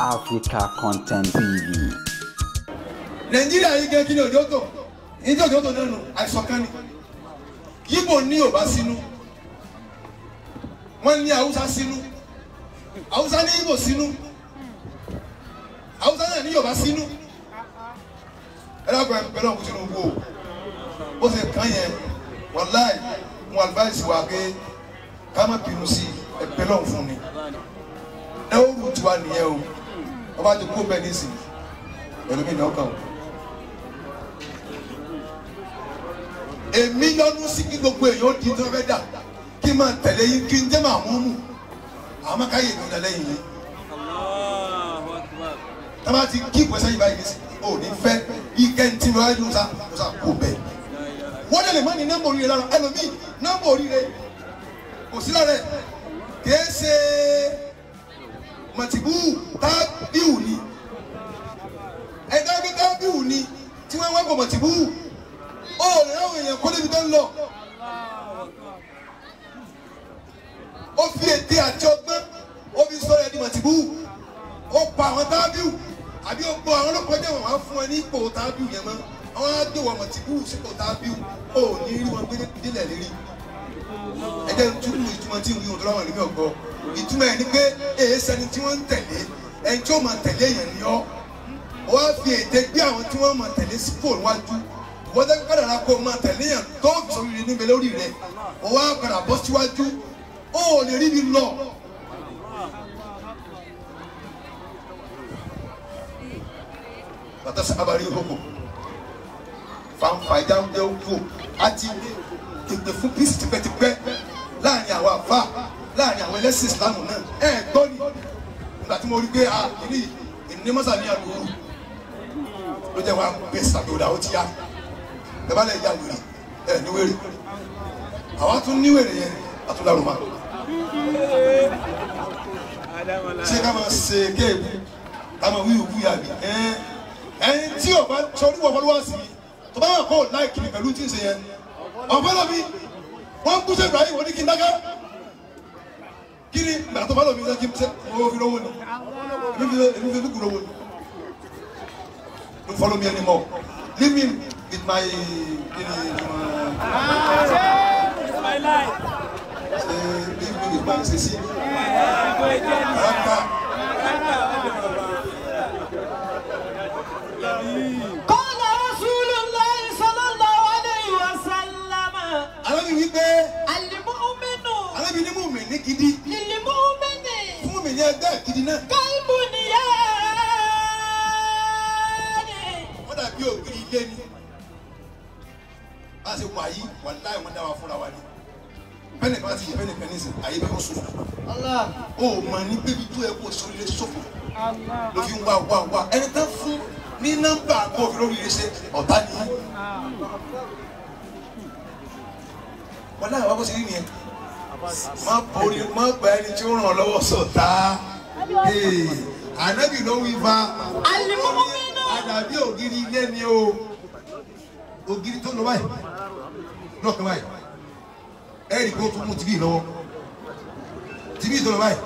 Africa Content TV. Nàìjíríà yìí gẹ́ kí ni òjò tó ní tí òjò tó náà nù àìsàn kan ni. Yíbò ní Yorùbá sínú, wọ́n ní Haúsá sínú, Haúsá ní Yíbò sínú, Haúsá náà ní Yorùbá sínú. Ẹ dákun ẹ pẹ̀lú ọkùnrin Tinubu o, ó ṣe kàn yẹn wàláì mo advice wa pé ká má bínú sí ẹ pẹ̀lú ọ̀hún fún ni. Ẹ ó rù tiwa nìyẹn o, ọba ti kú bẹ́ẹ̀ nísìnyí pẹ̀lú mi ní ọkàn o. Èmi yọnu sí kí gbogbo èèyàn ó di tí wọ́n fẹ́ dà kí n máa tẹ̀lé yín kí n jẹ́ màá mú mú àmọ́ káyé mi ò lẹ́yìn yín. Tá bá ti kí ìpèsè yìí báyìí nísìnyí o ní fẹ́ ike ntí mi wáyé musa musa kò bẹ́ẹ̀. Wọ́n dẹ̀ lè má ní nọ́mbà oríire lára ẹlòmíì nọ́mbà oríire kò sí lára ẹ̀ kìí ṣe mọ̀tìbú tábíù ni ẹ̀dá gbé tábíù ni tí wọ́n wá kò mọ̀tìbú ó lè ráwọn èèyàn kó débi tó ń lọ. Ó fi ète àti ọgbọ́n ó fi sọ̀rọ̀ ẹni mọ̀tìbú ó pa àwọn tábíù àbí ó gbọ́ àwọn olókọjá wọn wá fún ẹ ní ipò tábíù yẹn mọ́ àwọn á gbé wọn mọ̀tìbú sípò tábíù ó ní rí wọn gbé délẹ̀ lérí. Ẹ jẹ́ n túmọ̀ ìtumọ̀ tí ń wí òtún láwọn ẹlòmíì ọ̀gbọ́ ìtumọ̀ ẹ̀ ni pé èé sẹni tí wọ́n ń tẹ̀lé ẹni tí ó máa tẹ̀lé èèyàn ni ọ́ wọ́n á fi ète gbé àwọn tí wọ́n máa tẹ̀lé sípò níwájú wọ́n tẹ́ kádàrá kó máa tẹ̀lé èèyàn tó sọ̀rọ̀ rẹ̀ níbẹ̀ lórí rẹ̀ wọ́n á padà bọ́ síwájú ó lè rí mi lọ. Bàtà sábàrí ìhòòhò fanfa ìdáhùn òkú àti ìpè fún peace tipẹ́tipẹ́ láàrin àwọn àfa láàrin àwọn ẹlẹ́sìn Ìsìlámù náà ẹ gbọ́ ni nígbà tí mo rí pé a kìíní ìnímọ́sà ní àdúró ló jẹ́ wá pé sàbẹ̀wòdà ó ti yá ẹ bá lẹ̀ ya wèrè ẹ ní wèrè àwa tún ní wèrè yẹn àtúndàrúmà ṣé ká máa ṣe kéèkù ká máa wí òkú yàbí ẹni tí ò bá sọ oníwọ̀ fọlọ́wọ́ sí i tó bá wà kó láìkì mi pẹ̀lú tí ń ṣe yẹn ọ̀fẹ́ lọ mi wọ́n kú sí Ibrahim wọ́n ní kí n dáká kí ni ìgbà tó bá lọ mi ṣe kí n ṣe mo fi lówó ni èmi fi kú lówó ni don't follow me anymore leave me with my my life leave me with my sisi character. Qala Rasulullah sallallahu alayhi wa sallam. Ànábì wí pé Al-mu'minu Ànábì ní mùmínì gidi lil-mu'mini fún mùmínì ẹgbẹ́ gidi náà kal-bunyan. Wọ́n dàbí ògiri ilé ni bá a ṣe wà yìí wàláhì wọ́n dá wa fúnra wa ni bẹ́ẹ̀ nìkan ti yẹ bẹ́ẹ̀ nìkan ní ìsìn àyè bẹ́ẹ̀ kó sùn. O mọ̀ ní bébí tó yẹ kó sórí lé sófò ló fi ń wá wá wá ẹni tán fún ní nọ́mbà kó o fi lórí ilé ṣe ọ̀tá nìyí. Wàláhì wá bó ṣe rí nìyẹn má borí má gba ẹni tí ó ràn ọ́ lọ́wọ́ sọ̀tá. Ànábì ló wí fa Al-mu'minu àdàbí ògiri ilé ni o ògiri tó lọ báyìí lọ́kàn báyìí ẹ̀rì kó tún mú tìbí lọ́wọ́ tìbí tó lọ báyìí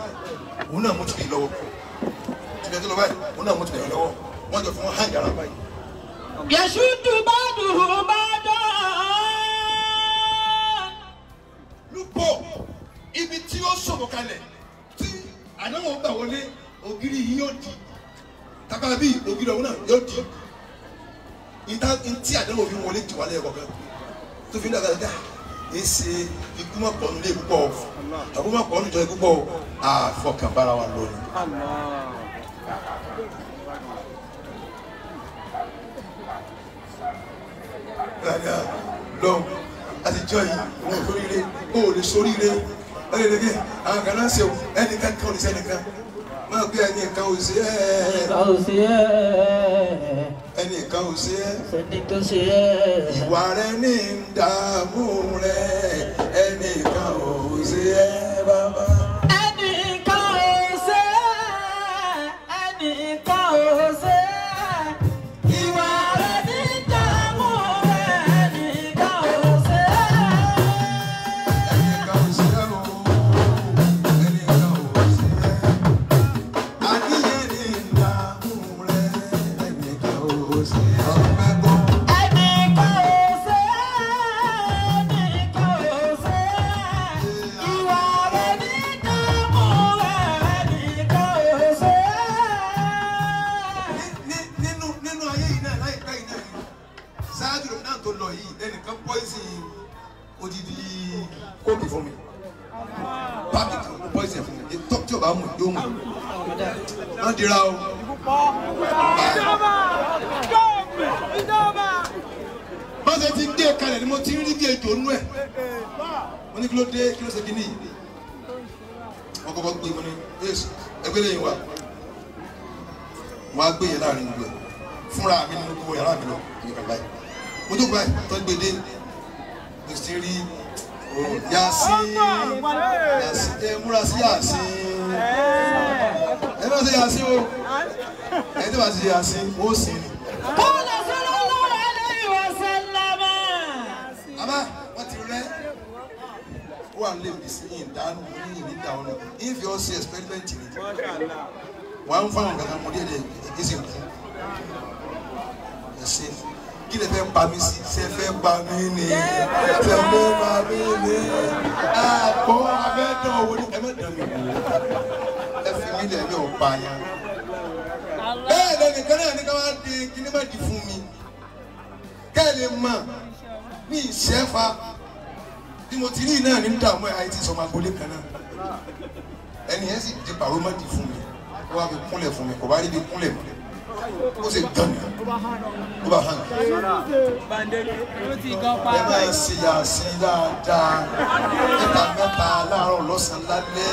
òun náà mú tìbí lọ́wọ́ tìbí tó lọ báyìí òun náà mú tìbí lọ́wọ́ wọ́n jọ fún wọn hàn yàrá báyìí. yashuddu ba'duhu ba'dan. Lúpọ̀ ibi tí ó sọ̀rọ̀ kalẹ̀ tí àdáwọ̀ gbà wọlé ògiri yìí yóò di takara bíi ògiri ọ̀hún náà yóò di ìta ntí àdáwọ̀ fi wọlé tì wálé ẹ̀kọ́ kan tó fi ń dàgbà dá ese ikú má pọ̀ nílé púpọ̀ àbú má pọ̀ níjọ púpọ̀ àfọkànbára wa lọ ni. Dada lọ àtijọ́ yìí wọn ò sóríire o ò lè sóríire ẹnìkan àwọn kan náà ṣe o ẹnìkan kan ò lè ṣe ẹnìkan máa gbé ẹnìkan ò ṣe ẹ Ò sí ẹ́ ẹnìkan ò ṣe ẹ sẹ́ni tó ṣe ẹ́. ìwà rẹ ní ń dààmú rẹ ẹnìkan ò ṣe ẹ bàbá. Ẹnìkan ò ṣe é, ẹnìkan ò ṣe é. Ìwà rẹ̀ ní dààmú rẹ̀, ẹnìkan ò ṣe é. Ẹnìkan ò ṣe ẹ o ẹnìkan ò ṣe ẹ àníyàn ní ń yóò mú má dira o. Bọ́sẹ̀ ti gbé kalẹ̀ ni mo ti rí bí ejò nú ẹ̀. Mo ní kí ló dé kí ló ṣe kíní yìí. Wọ́n kọ́kọ́ gbé mo ní yéésù ẹgbẹ́ lẹ́yìn wa. Wọ́n á gbé yẹn láàrin gbogbo ẹ̀. Fúnra mi ni mo kó yàrá mi lọ ní kàlá yìí. Mo tó báyìí tó gbé dé. Mo ti rí Yàsí Yàsí ẹ múra sí Yàsí. Ẹ má ṣe Yàsí o. Ẹ tí wàá ṣe Yàsí ó sì ni. Bàbá wọ́n ti rẹ́ ó wà lè bí sí ìdánù ní ìdá ọ̀nà if you see experiment ni wọ́n á ń fáwọn kankan mọ́ díẹ̀ díẹ̀ ìgbésí kú ẹ̀sìn kí lè fẹ́ pa mí sí ṣe fẹ́ pa mí ni ṣe fẹ́ pa mí ni àpò abẹ́dán owó ní ẹ má dán mi wò ẹ fi mí lẹ̀ mi ò pa yẹn. Bẹ́ẹ̀ lẹ́nìkan náà ní ká wá di kíní má di fún mi kẹ́ ẹ lè mọ̀ ní ìṣẹ́fà bí mo ti rí náà ní dààmú ẹ̀ àìtí sọmọ agbolé kan náà ẹni yẹn sì di pàrọ̀ má di fún mi ó wá fi kúnlẹ̀ fún mi kò bá rí bí kúnlẹ̀ mọ́ ó sì gàn mí ó bá hàn mí. Ẹ máa ṣe Yàsí dáadáa mẹ́ta mẹ́ta láàárọ̀ lọ́sàn-án lálẹ́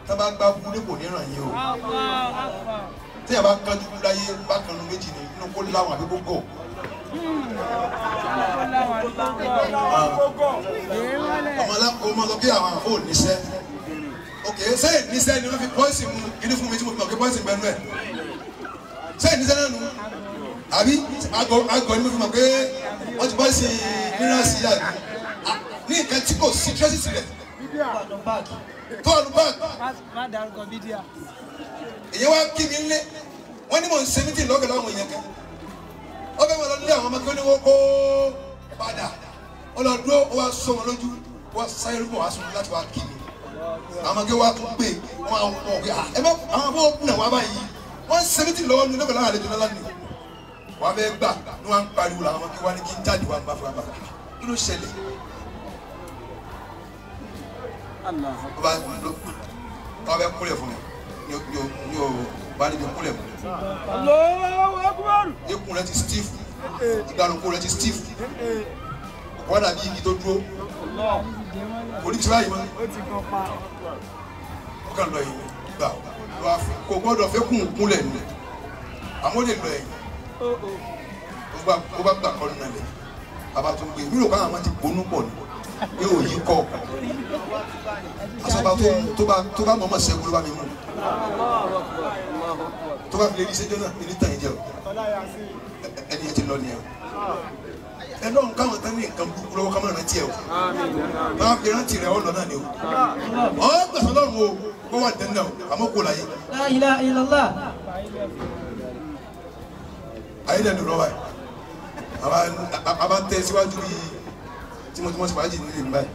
tá a bá gbá búlé kò ní ràn yín o tí a bá kánjú láyé bákan nu méjì ní inú kó láwọn àbí kó gọ̀. Ọmọ alákòó sọ pé àwọn àfọ níṣẹ́ ok sẹ́yìn níṣẹ́ ni wọ́n fi pọ́ìsì mu kíní fún mi tí mo fi mọ̀ pé pọ́ìsì bẹ́ẹ̀ nú ẹ̀ sẹ́yìn níṣẹ́ náà nù àbí àgọ́ ni mo fi mọ̀ pé wọ́n ti pọ́ìsì míràsì àbí ní nǹkan tí kò sí tírẹ́sì rẹ̀ tó wà ní báàgì èyí wá kí mi nlé wọ́n ní mò ń ṣe mítì lọ́gẹ̀ẹ́ láwọn èèyàn kan ó fẹ́ wọn lọ lé àwọn ọmọ kí ó ní wọ́n kó padà ó lọ dúró ó wá sọ wọn lójú ó wá sáré rúbọ̀ wá sọ wọn láti wá kí mi àwọn ọmọ kí wọ́n á tún gbé wọn àwọn ọmọ òkè ẹ bá àwọn ọmọ òkú náà wá báyìí wọ́n ń ṣe mítì lọ́wọ́ ní lọ́gẹ̀ẹ́ láwọn àlejò náà lánìí wọ́n á fẹ́ gbà ní wọ́n á ń pariwo làwọn ọmọ kí wọ́n á ní kí n jáde wá gbà fúnra bàbá kí ló ṣẹlẹ̀ ó bá kúlẹ̀ fún mi ní o bá níbi kúlẹ̀ mọ́. Ikùn rẹ ti stiff, ìgbàlùkù rẹ ti stiff, wọ́n dàbí igi tó dúró, kò ní ti báyìí mọ́. Ó kàn lọ yìí gbà kò gbọ́dọ̀ fẹ́ kún kúnlẹ̀ nù, àmọ́ lè lọ ẹ̀yìn. Ó bá gbà kọ́nu nàlẹ̀, bàbá tó ń gbé, mi rò káwọn máa ti gbónú pọ̀ ni, pé òyì kọ̀. Asọba tó bá mọ̀ọ́mọ̀ sẹ́gun ló bá mi mú. Tó bá fi lè rí sẹ́jọ́ náà ní tàn yín jẹ́ o. Ẹni yẹn ti lọ nìyẹn o. Ẹ lọ́run káwọn tán ní nǹkan burúkú lọ́wọ́ ká má rántí ẹ o. Máa fi rántí rẹ ọ lọ náà ni o. Ọ gbàsán lọ́run o, kó wà dẹ́nu o, àmọ́ kò láyé. La ilaha illallah. Ayé dẹ́nu lọ́wọ́ ẹ̀. A bá tẹ síwájú bíi tímọ́tímọ́ sí fàájì nílé mi báyìí.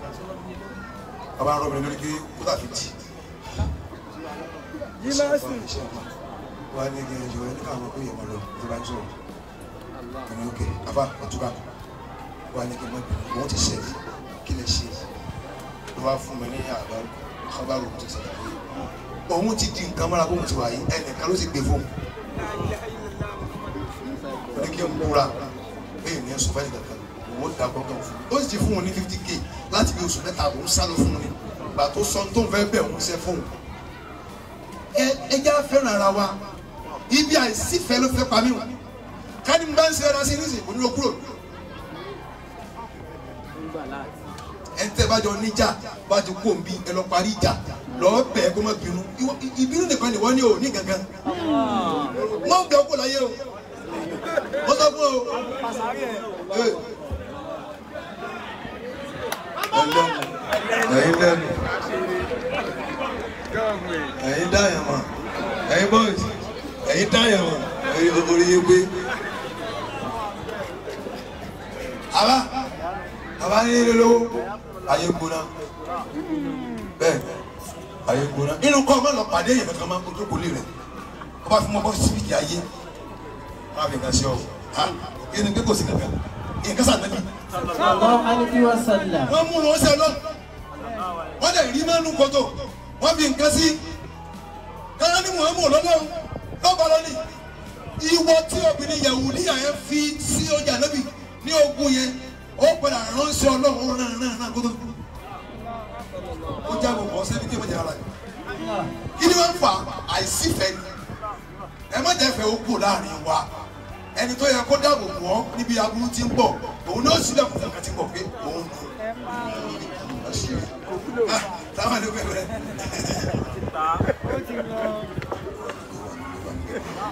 Bàbá ń rọ mi lórí pé kó tàbí jì. Wà á ní kí ẹ jọ ẹ ní káwọn pé ìyẹn lọ tó bá ń sọ̀rọ̀. Ẹni òkè afa ọtúbà wà á ní kí n mọ ìbínú òun ti ṣẹlẹ̀ kí lè ṣe ló wá fún mi ní àbárò òun ti ṣẹlẹ̀ pé òun ti di nǹkan mọ́ra bóun ti wà yìí ẹnìkan ló sì gbé fóun. Ó ní kí n múra pé ìní sọ fẹ́ nìkan òun da gbọ́ngàn fún mi ó sì ti fún un ní 50k láti bí oṣù mẹ́ta òun sá lọ fún un ní ìgbà tó sọ tó ń fẹ́ bẹ̀ òun ṣe fún un. Ẹ jẹ́ fẹ́ràn ara wa ibi àìsífẹ́ ló fẹ́ pa mí wọ́n ká ní bá ń ṣe ara sí nísìnyí kò ní lọ kúrò. Ẹ tẹ́ bá jọ níjà bá ti kú òǹbí ẹ lọ parí ìjà lọ́ọ́ bẹ̀ kó má bínú ìbínú nìkan ni wọ́n ní ò ní gangan wọ́n ń bẹ̀ kó láyé o wọ́n sọ fún o. Ẹ̀yin lẹ́nu ẹ̀yin dáyà mọ̀ ẹ̀yin boys ẹ̀yin dáyà mọ̀ orí yín pé àbá àbá ní ilé lówó ayé gbóná bẹ́ẹ̀ ayé gbóná inú kọ́ ọmọ lọ pàdé èèyàn kankan máa ń kojú kò lè rẹ̀ wọ́n bá fi mọ́ bọ́ síbìkì ayé wọ́n á fi nǹkan ṣe ọ́ kí ni pé kò sí kankan nǹkan sàtẹ́bí. Sallallahu alaihi wasallam. Wọ́n mú wọn ṣe lọ wọ́n lè rí mẹ́nu kòtò wọ́n fi nǹkan sí Muhammad lọ́lọ́run lọ́ba lọ́nì. Ìwọ tí obìnrin Yẹ̀wùdíyà yẹn fi sí ọjà nábì ní ogun yẹn, ó padà ránṣẹ́ Ọlọ́run rán rán rán kótó. Ó jábọ̀ bọ̀ sẹ́ni tí ó jẹ́ ara rẹ̀. Kí ni wọ́n ń fa àìsífẹ́ ni? Ẹ má jẹ́ fẹ́ ó kù láàrin wa. Ẹni tó yẹ kó dáàbò bò ọ́ níbi aburú tí ń bọ̀, òun náà sílẹ̀ kò fún kan tí ń bọ̀ pé òun nù. Táwọn ẹni pẹ̀lú.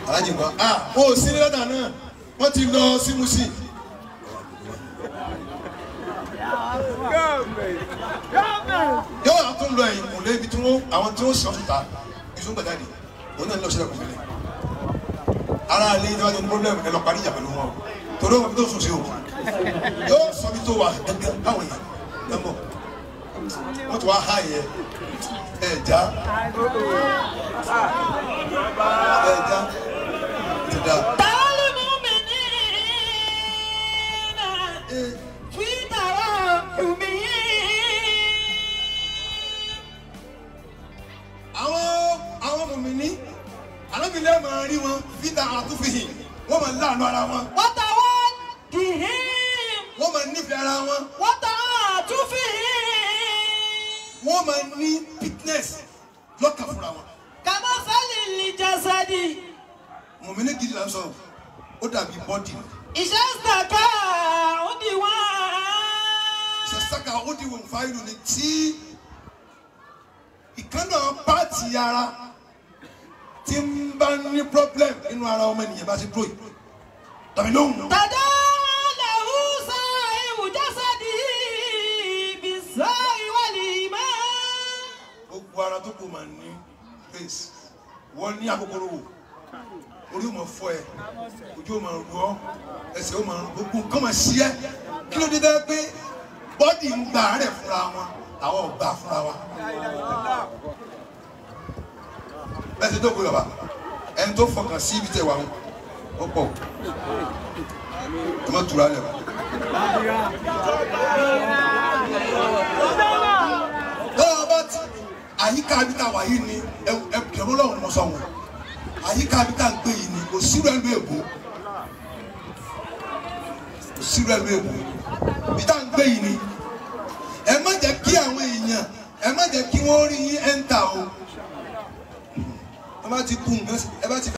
Alájì kan, ó sí ní lọ́dà náà, wọ́n ti lọ sí Mushin. Yóò wá tún lọ ẹ̀yìn kùnlé ibi tí wọ́n àwọn tí wọ́n sọ síta ìṣó gbàjáde, òun náà lọ sílẹ̀ kùn fẹ́lẹ̀. Ara ilé ní wájú ní pọ́blẹ́mù ẹ lọ parí ìjà pẹ̀lú wọn o. Torí wọn fi tó sùn sí o. Yóò sọ bí tó wà gẹ́gẹ́ báwọn yẹn lọ́mọ. Wọ́n ti wá há yẹ ẹ̀já ẹ̀já ti da. Àwọn mùmíní alábìlẹ̀ máa rí wọn fíta àtúnfìhìn wọ́n máa láàánú ara wọn. Wọ́n ta wọ́n dìhín. Wọ́n máa nífẹ̀ẹ́ ara wọn. Wọ́n ta àtúnfìhìn. Wọ́n máa ní fitness lọ́kàn fúnra wọn. Kàmá sálì lè jásádì. Mùmíní gidi là ń sọ, ó dàbí bọ́dì. Ìṣe sàkà ó di wọ́n. Ìṣe sàkà ó di wọ́n fáìlú ni tí ìkànnà pààtì ara tí ń bá ní problem nínú ara ọmọ ènìyàn bá ti dúró yìí tàbí lóhùn. Tàdá làwù sá ewu jásádì bí sá ìwàlì mọ́. Gbogbo ara tó kù máa ní face wọ́n ní akókòrò wò, orí ò máa fọ́ ẹ, ojú ò máa rú ọ, ẹsẹ̀ ò máa rú, gbogbo nǹkan máa ṣí ẹ. Kí ló dé dẹ́ pé bọ́dì ń gba àárẹ̀ fúnra wọn, àwọn ò gbà fúnra wa. Bẹ́ẹ̀ ṣe dókòó yọ̀bá, ẹni tó fọkàn sí ibi tẹ̀ wà wọn, ó pọ̀, ẹ má tura lẹ̀ wá. Lọ́wọ́ bá ti àyíká ibi tá a wà yìí ni ẹ bẹ̀rù Ọlọ́run mọ̀ sọ̀wọ́n. Àyíká ibi tá a ń gbé yìí ni kò sírú ẹnu èbó. Kò sírú ẹnu èbó. Ibi tá a ń gbé yìí ni ẹ má jẹ́ kí àwọn èèyàn ẹ má jẹ́ kí wọ́n rí yín ẹ́ńtà o. Ẹ má ti kú nǹkan ẹ bá ti.